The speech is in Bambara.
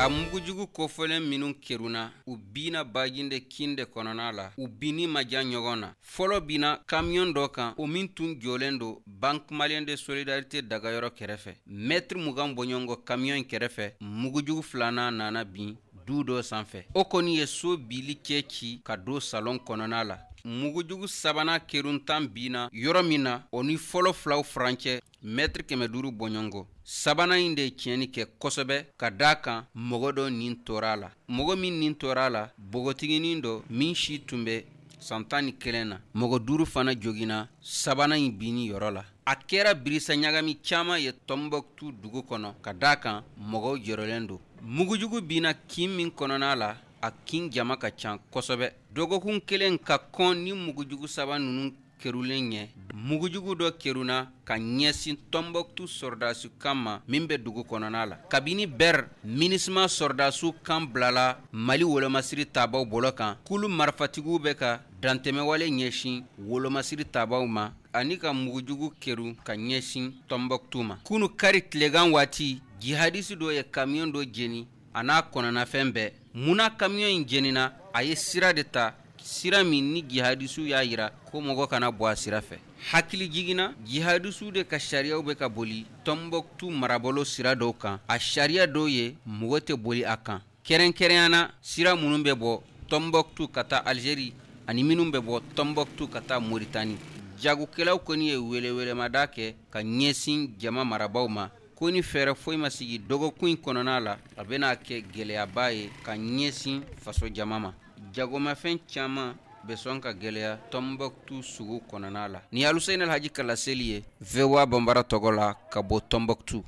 A mugujugu kofɔlen minnu kerunna, u binna Bajinde kin de kɔnɔna la. U binni ma jan ɲɔgɔn na. Fɔlɔ binna kamiyɔn dɔ kan, o min tun jɔlen don Banque Malienne de Solidarité dagayɔrɔ kɛrɛfɛ, mɛtiri 20 bɔɲɔgɔn kamiyɔn in kɛrɛfɛ. Mugujugu filanan nana bin du dɔ sanfɛ, o kɔni ye so bili cɛ ci ka don salon kɔnɔna la. Mugujugu sabanan keruntan binna yɔrɔ min na, o ni fɔlɔ filaw furancɛ mɛtiri 500 bɔɲɔgɔn. Sabanan in de ye tiɲɛni kɛ kosɛbɛ, ka d'a kan mɔgɔ dɔ nin tora a la. Mɔgɔ min nin tora a la, npogotiginin dɔ min si tun bɛ san 11 na. Mɔgɔ duuru fana joginna sabanan in binni yɔrɔ la. A kɛra birisa ɲagami caman ye Tɔnbɔkutu dugu kɔnɔ, ka d'a kan mɔgɔw jɔrɔlen don. Mugujugu binna kin min kɔnɔna la, a kin jama ka ca kosɛbɛ. Dɔgɔkun kelen ka kɔn ni mugujugu saba ninnu kerulen ɲɛ, mugujugu dɔ kerunna ka ɲɛsin Tɔnbɔkutu sɔrɔdasiw kan ma min bɛ dugu kɔnɔna la. Kabini Bɛr Minisma sɔrɔdasiw kan bilala Mali wolomasiri tabaw bolo kan, kulu marifatigiw bɛ ka dantɛmɛwale ɲɛsin wolomasiri tabaw ma ani ka mugujugu kerun ka ɲɛsin Tɔnbɔkutu ma. Kunu kari tilegan waati, jihadisi dɔ ye kamiyɔn dɔ jeni a n'a kɔnɔnafɛn bɛɛ. Munna kamiyɔn in jenina? A ye sira de ta, sira min ni jihadisiw y'a yira ko mɔgɔ kana bɔ a sira fɛ. Hakili jiginna, jihadisiw de ka sariyaw bɛ ka boli Tɔnbɔkutu marabolo sira dɔw kan. A sariya dɔw ye mɔgɔ tɛ boli a kan, kɛrɛnkɛrɛnya na sira minnu bɛ bɔ Tɔnbɔkutu ka taa Alizeri ani minnu bɛ bɔ Tɔnbɔkutu ka taa Moritani. Jagokɛlaw kɔni ye welewelemada kɛ ka ɲɛsin jama marabaw ma ko ni fɛɛrɛ foyi ma sigi dɔgɔkun in kɔnɔna la, a bɛna kɛ gɛlɛyaba ye ka ɲɛsin faso jama ma. Jagomafɛn caman bɛ sɔn ka gɛlɛya Tɔnbɔkutu sugu kɔnɔna la. Ni Aluseni Alhaji ka laseli ye VOA Banbara tɔgɔ la ka bɔ Tɔnbɔkutu.